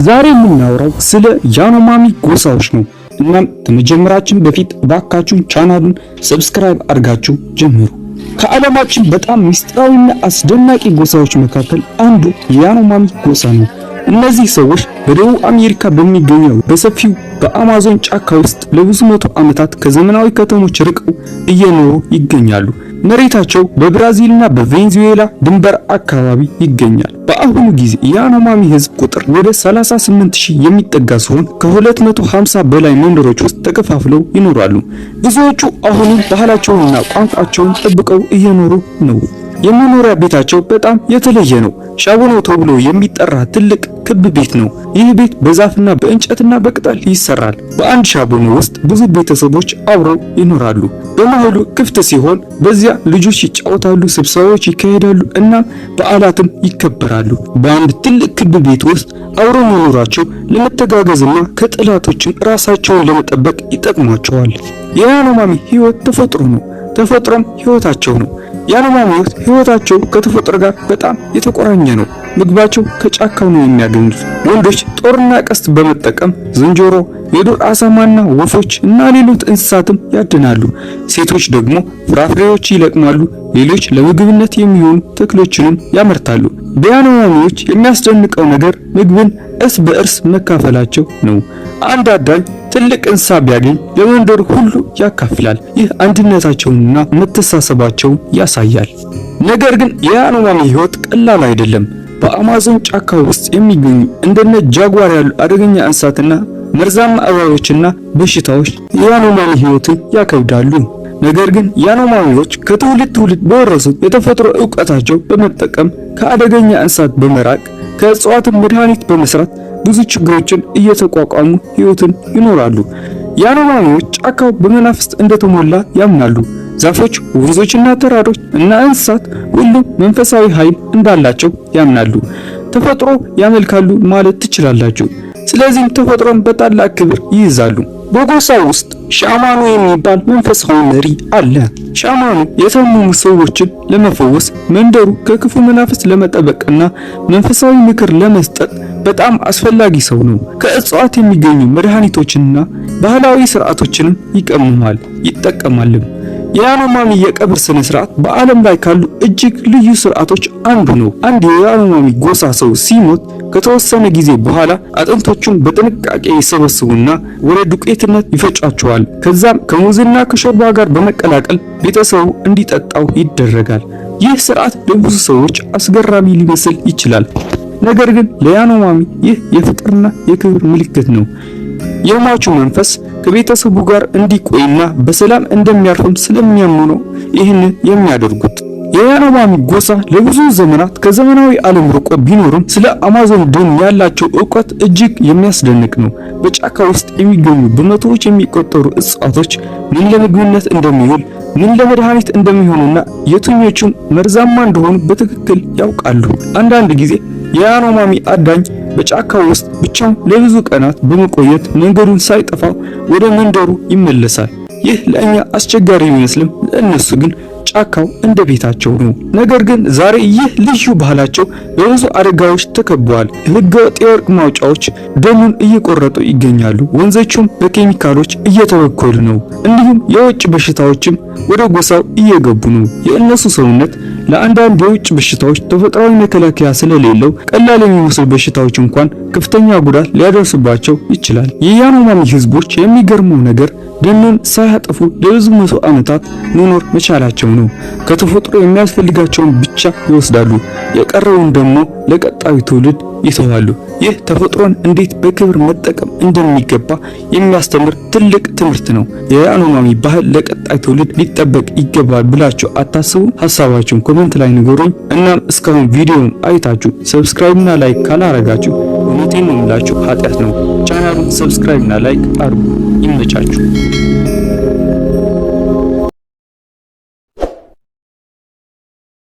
ዛሬ የምናወራው ስለ ያኖማሚ ጎሳዎች ነው። እናም ከመጀመራችን በፊት ባካችሁ ቻናሉን subscribe አድርጋችሁ ጀምሩ። ከዓለማችን በጣም ምስጢራዊና አስደናቂ ጎሳዎች መካከል አንዱ የያኖማሚ ጎሳ ነው። እነዚህ ሰዎች በደቡብ አሜሪካ በሚገኘው በሰፊው በአማዞን ጫካ ውስጥ ለብዙ መቶ ዓመታት ከዘመናዊ ከተሞች ርቀው እየኖሩ ይገኛሉ። መሬታቸው በብራዚልና በቬንዙዌላ ድንበር አካባቢ ይገኛል። በአሁኑ ጊዜ የያኖማሚ ሕዝብ ቁጥር ወደ 38,000 የሚጠጋ ሲሆን ከ250 በላይ መንደሮች ውስጥ ተከፋፍለው ይኖራሉ። ብዙዎቹ አሁንም ባህላቸውንና ቋንቋቸውን ጠብቀው እየኖሩ ነው። የመኖሪያ ቤታቸው በጣም የተለየ ነው። ሻቦኖ ተብሎ የሚጠራ ትልቅ ክብ ቤት ነው። ይህ ቤት በዛፍና በእንጨትና በቅጠል ይሰራል። በአንድ ሻቦኖ ውስጥ ብዙ ቤተሰቦች አብረው ይኖራሉ። በመሃሉ ክፍት ሲሆን በዚያ ልጆች ይጫወታሉ፣ ስብሰባዎች ይካሄዳሉ እና በዓላትም ይከበራሉ። በአንድ ትልቅ ክብ ቤት ውስጥ አብረው መኖራቸው ለመተጋገዝና ከጠላቶችም ራሳቸውን ለመጠበቅ ይጠቅማቸዋል። የያኖማሚ ሕይወት ተፈጥሮ ነው። ተፈጥሮም ሕይወታቸው ነው። ያኖማሚዎች ሕይወታቸው ከተፈጥሮ ጋር በጣም የተቆራኘ ነው። ምግባቸው ከጫካው ነው የሚያገኙት። ወንዶች ጦርና ቀስት በመጠቀም ዝንጀሮ፣ የዱር አሳማና ወፎች እና ሌሎች እንስሳትም ያድናሉ። ሴቶች ደግሞ ፍራፍሬዎች ይለቅማሉ። ሌሎች ለምግብነት የሚሆኑ ተክሎችንም ያመርታሉ። በያኖማሚዎች የሚያስደንቀው ነገር ምግብን እርስ በእርስ መካፈላቸው ነው። አንድ አዳኝ ትልቅ እንስሳ ቢያገኝ ለመንደሩ ሁሉ ያካፍላል። ይህ አንድነታቸውንና መተሳሰባቸውን ያሳያል። ነገር ግን የያኖማሚ ሕይወት ቀላል አይደለም። በአማዞን ጫካ ውስጥ የሚገኙ እንደነ ጃጓር ያሉ አደገኛ እንስሳትና መርዛማ እባቦችና በሽታዎች የያኖማሚ ሕይወትን ያከብዳሉ። ነገር ግን ያኖማሚዎች ከትውልድ ትውልድ በወረሱት የተፈጥሮ ዕውቀታቸው በመጠቀም ከአደገኛ እንስሳት በመራቅ ከእጽዋትም መድኃኒት በመስራት ብዙ ችግሮችን እየተቋቋሙ ሕይወትን ይኖራሉ። ያኖማሚዎች ጫካው በመናፍስት እንደተሞላ ያምናሉ። ዛፎች፣ ወንዞችና ተራሮች እና እንስሳት ሁሉም መንፈሳዊ ኃይል እንዳላቸው ያምናሉ። ተፈጥሮ ያመልካሉ ማለት ትችላላችሁ። ስለዚህም ተፈጥሮን በታላቅ ክብር ይይዛሉ። በጎሳው ውስጥ ሻማኑ የሚባል መንፈሳዊ መሪ አለ። ሻማኑ የታመሙ ሰዎችን ለመፈወስ፣ መንደሩ ከክፉ መናፍስት ለመጠበቅና መንፈሳዊ ምክር ለመስጠት በጣም አስፈላጊ ሰው ነው። ከእጽዋት የሚገኙ መድኃኒቶችንና ባህላዊ ስርዓቶችንም ይቀምማል ይጠቀማልም። የያኖማሚ የቀብር ስነ ስርዓት በዓለም ላይ ካሉ እጅግ ልዩ ስርዓቶች አንዱ ነው። አንድ የያኖማሚ ጎሳ ሰው ሲሞት ከተወሰነ ጊዜ በኋላ አጥንቶቹን በጥንቃቄ ይሰበስቡና ወደ ዱቄትነት ይፈጫቸዋል። ከዛም ከሙዝና ከሾርባ ጋር በመቀላቀል ቤተሰቡ እንዲጠጣው ይደረጋል። ይህ ስርዓት ለብዙ ሰዎች አስገራሚ ሊመስል ይችላል። ነገር ግን ለያኖማሚ ይህ የፍቅርና የክብር ምልክት ነው። የሟቹ መንፈስ ከቤተሰቡ ጋር እንዲቆይና በሰላም እንደሚያርፍም ስለሚያምኑ ነው ይህን የሚያደርጉት። የያኖማሚ ጎሳ ለብዙ ዘመናት ከዘመናዊ ዓለም ርቆ ቢኖርም ስለ አማዞን ደን ያላቸው ዕውቀት እጅግ የሚያስደንቅ ነው። በጫካ ውስጥ የሚገኙ በመቶዎች የሚቆጠሩ እጽዋቶች ምን ለምግብነት እንደሚውል፣ ምን ለመድኃኒት እንደሚሆኑና የትኞቹም መርዛማ እንደሆኑ በትክክል ያውቃሉ። አንዳንድ ጊዜ የያኖማሚ አዳኝ በጫካው ውስጥ ብቻውን ለብዙ ቀናት በመቆየት መንገዱን ሳይጠፋው ወደ መንደሩ ይመለሳል። ይህ ለእኛ አስቸጋሪ ቢመስልም ለእነሱ ግን ጫካው እንደ ቤታቸው ነው። ነገር ግን ዛሬ ይህ ልዩ ባህላቸው በብዙ አደጋዎች ተከበዋል። ህገወጥ የወርቅ ማውጫዎች ደኑን እየቆረጡ ይገኛሉ። ወንዞቹም በኬሚካሎች እየተበከሉ ነው። እንዲሁም የውጭ በሽታዎችም ወደ ጎሳው እየገቡ ነው። የእነሱ ሰውነት ለአንዳንድ የውጭ በሽታዎች ተፈጥሯዊ መከላከያ ስለሌለው ቀላል የሚመስሉ በሽታዎች እንኳን ከፍተኛ ጉዳት ሊያደርሱባቸው ይችላል። የያኖማሚ ህዝቦች የሚገርመው ነገር ደኑን ሳያጠፉ ለብዙ መቶ ዓመታት መኖር መቻላቸው ነው። ከተፈጥሮ የሚያስፈልጋቸውን ብቻ ይወስዳሉ፣ የቀረውን ደግሞ ለቀጣዩ ትውልድ ይተዋሉ። ይህ ተፈጥሮን እንዴት በክብር መጠቀም እንደሚገባ የሚያስተምር ትልቅ ትምህርት ነው። የያኖማሚ ባህል ለቀጣይ ትውልድ ሊጠበቅ ይገባል ብላችሁ አታስቡ? ሀሳባችሁን comment ላይ ንገሩኝ። እናም እስካሁን ቪዲዮውን አይታችሁ subscribe እና like ካላረጋችሁ እውነቴን ነው የምላችሁ ኃጢአት ነው። ቻናሉን subscribe እና like አድርጉ። ይመቻችሁ።